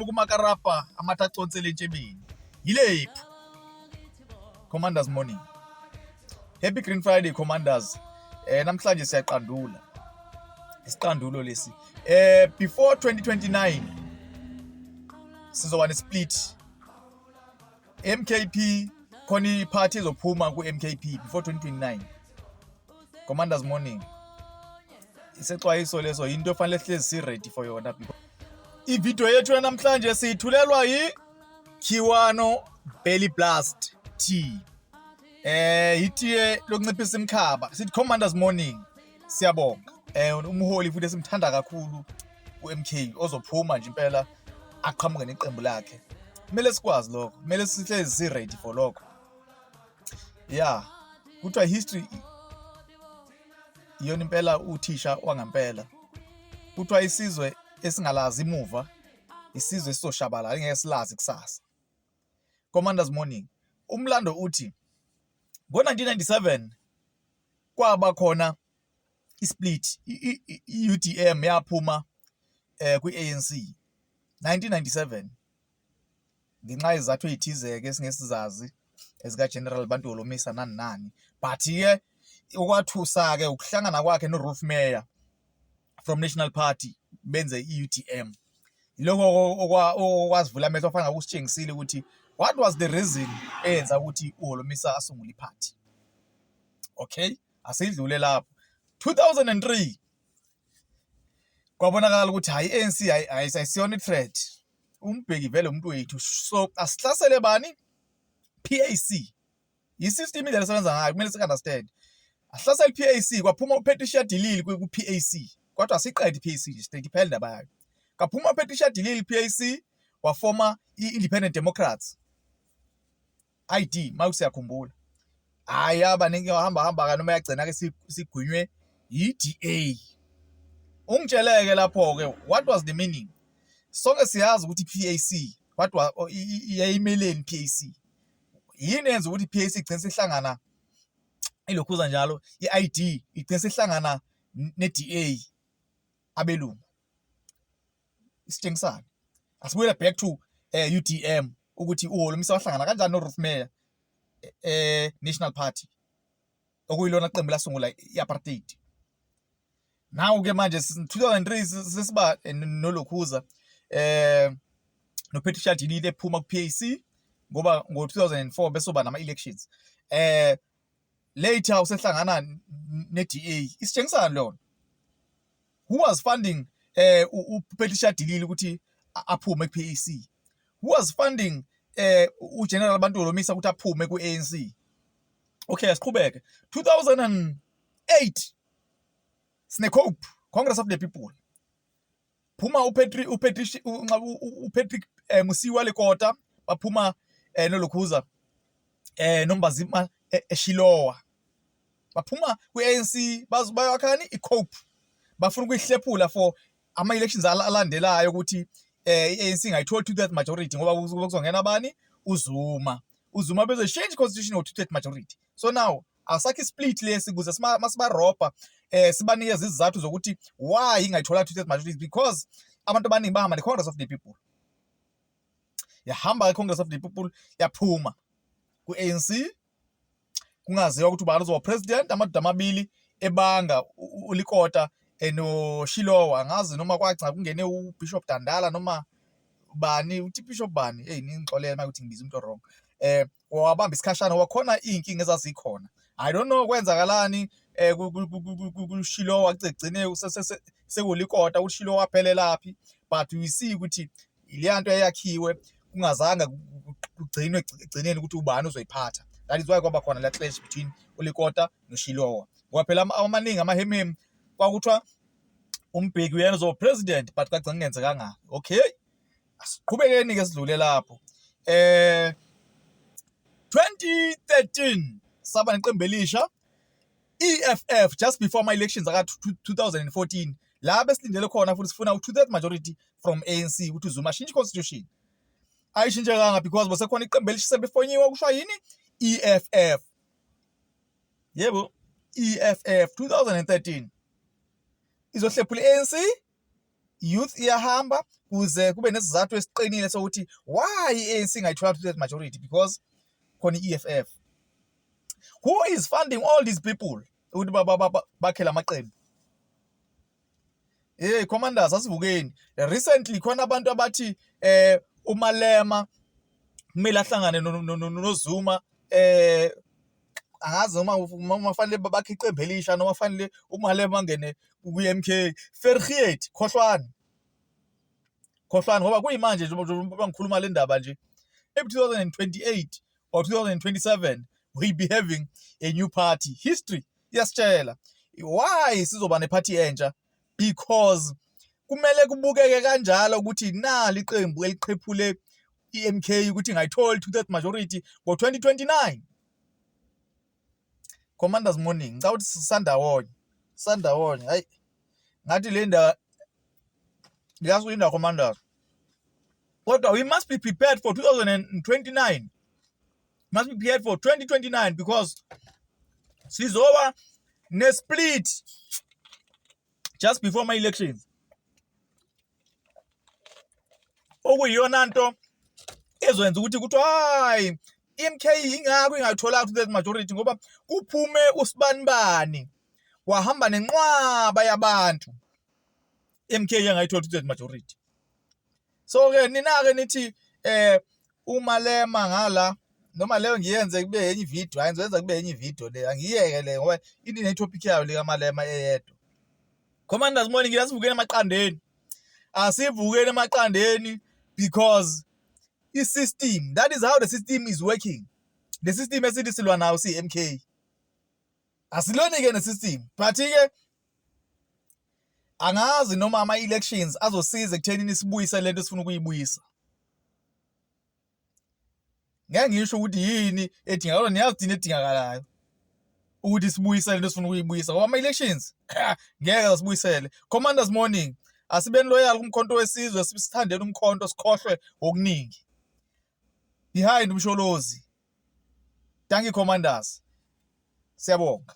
Kumakarapa amathe aconsele entshebeni. Yilephu. Commanders morning. Happy Green Friday, Commanders. Namhlanje siyaqandula. Isiqandulo lesi. Before 2029 sizoba ne-split. MKP, khona iphathi ezophuma ku-MKP before 2029. Commanders morning. Isexwayiso leso, into efanele hlezi si-ready for yona. Ividiyo yethu yanamhlanje siyithulelwa yi-Kiwano Belly Blast Tea. Itiye lokunciphisa imkhaba. Sithi Commanders morning. Siyabonga. Umholi futhi esimthanda kakhulu uMK ozophuma nje impela aqhamuke neqembu lakhe. Kumele sikwazi lokho. Kumele sihlezi si ready for lokho. Yeah. Kuthiwa history iyona impela uthisha wangampela. Kuthiwa isizwe esingalazi imuva isizwe esizoshabalala, ngeke silazi kusasa. Commanders morning. Umlando uthi ngo-1997 kwaba khona isplit, i-UDM yaphuma kwi-ANC 1997 ngenxa yezizathu ezithize-ke esingesizazi ezika General Bantu Holomisa nani nani, but ke okwathusa-ke ukuhlangana kwakhe no-Roelf Meyer from National Party, benze i-UDM. Ilokho okwasivula amehlo, afana ngakusitshengisile ukuthi what was the reason eyenza ukuthi uHolomisa asungule iphathi. Okay, asidlule lapho. 2003 kwabonakala ukuthi hayi, i-ANC ayisiyona i-threat, uMbeki vele umuntu wethu, so asihlasele bani? PAC. I-system, indlela esebenza ngayo, kumele siku-understand. Asihlasele i-PAC. Kwaphuma uPatricia de Lille ku-PAC, kodwa asiqede i-PAC nje straight, iphela indaba yayo. Kaphuma uPatricia de Lille PAC, wafoma i-Independent Democrats, ID, mawuthi siyakhumbula. Hayi, abaningi hamba hamba ka noma yagcina ke sigwinywe yi-DA. Ungitsheleke lapho ke, what was the meaning? Sonke siyazi ukuthi i-PAC what was yayimeleni. PAC yini yenza ukuthi i-PAC igcine sihlangana ilokhuza njalo, i-ID igcine sihlangana ne-DA, abelungu? Isitshengisana. Asibuyele back to UDM, ukuthi uHolomisa wahlangana kanjani noRoelf Meyer, National Party, okuyilona qembu lasungula i-apartheid. Now ke manje 2003 sesiba nolokhuza noPatricia de Lille ephuma ku-PAC, ngoba ngo-2004 besoba nama elections. Later usehlangana ne-DA. Isitshengisana lona. Who was funding uPatricia de Lille ukuthi aphume ku-PAC? Who was funding uGeneral Bantu Holomisa ukuthi aphume ku-ANC? Okay, asiqhubeke. 2008 sine COPE, Congress of the People. Phuma uPatrick uPatrick uPatrick Mosiuoa Lekota, baphuma nolokhuza noMbazima Shilowa, baphuma kwi-ANC, bayakhani i-COPE, bafuna ukuyihlephula for ama elections alandelayo, ukuthi i-ANC ingayitholi two-thirds majority, ngoba kuzongena bani? UZuma. UZuma beze change constitution ngo two-thirds majority. So now asakho isplit lesi ukuze masibarobha sibanikeze izizathu zokuthi why ingayithola two-thirds majority, because abantu abaningi bahamba ne-Congress of the People. Yahamba i-Congress of the People, yaphuma ku-ANC, kungaziwa ukuthi ubani uzoba president. Amadoda amabili ebanga, uLekota noShilowa. Angazi noma kwagcina kungene uBishop Dandala noma bani, uthi Bishop bani. Hey, ningixolele uma ukuthi ngibiza umuntu wrong. Wabamba isikhashana, wakhona iy'nkinga ezazikhona. I don't know kwenzakalani kuShilowa, kugcine sekuLekota, uShilowa waphelelaphi, but we see ukuthi leya nto eyakhiwe kungazange kugcinwe egcineni ukuthi ubani uzoyiphatha. That is why kwaba khona la clash between uLekota noShilowa, ngoba phela amaningi amahemhem kwakuthiwa uMbeki uyena uzoba president, but kwagcina kungenzekanga. Okay, asiqhubekeni ke, sidlule lapho. 2013 saba neqembu elisha, EFF, just before my elections aka 2014, la besilindele khona futhi sifuna u-two-thirds majority from ANC ukuthi uZuma ashintshe constitution. Ayishintshekanga because bosekhona iqembu elisha sebefonyiwe, kusho yini? EFF. Yebo, EFF 2013 izohlephula i-ANC. Youth iyahamba kuze kube nesizathu esiqinile sokuthi why i-ANC ingayithola two-thirds majority, because khona i-EFF who is funding all these people ukuthi bakhe lamaqembu. Hey commanders, asivukeni. Recently khona abantu abathi uMalema kumele ahlangane noZuma, angazi noma fanele bakhe iqembu elisha noma fanele uMalema angene kwi-MK. Vergeet, khohlwani, khohlwani, ngoba kuyimanje nje njengoba ngikhuluma le ndaba nje, maybe 2028 or 2027 we'll be having a new party. History iyasitshela why sizoba nephathi entsha, because kumele kubukeke kanjalo ukuthi nali iqembu eliqhephule i-MK ukuthi ingayitholi two-thirds majority ngo-2029. Commanders morning, ngicabanga ukuthi sisandawonye, sisandawonye. Hayi, ngathi le ndaba liyasuinda, commanders, kodwa we must be prepared for 2029, must be prepared for 2029, because sizoba ne-split just before my elections, okuyiyona nto ezoyenza ukuthi kuthiwa hayi, i-MK ingakho ingayitholanga two-thirds majority, ngoba kuphume usibanibani wahamba nenqwaba yabantu, MK engayithola two-thirds majority. So ke nina ke nithi uMalema ngala, noma leyo ngiyenze kube yenye ivideo, hayi, ngizoyenza kube yenye ivideo le, angiyeke le ngoba ine-topic yayo le kaMalema eyedwa. Commanders morning, asivukeni emaqandeni, asivukeni emaqandeni, because i-system, that is how the system is working. The system esithi silwa nayo siyi-MK, asiloni-ke ne-system, but-ke angazi noma ama-elections azosiza ekuthenini sibuyise lento esifuna ukuyibuyisa. Ngeke ngisho ukuthi yini edingakala, kodwa niyazi thina edingakalayo ukuthi sibuyise lento esifuna ukuyibuyisa, ngoba ama-elections ngeke sibuyisele. Commanders morning, asibeni loyal kuMkhonto weSizwe, sithandeni umkhonto, sikhohlwe okuningi. Behind uMsholozi. Thank you, commanders, siyabonga.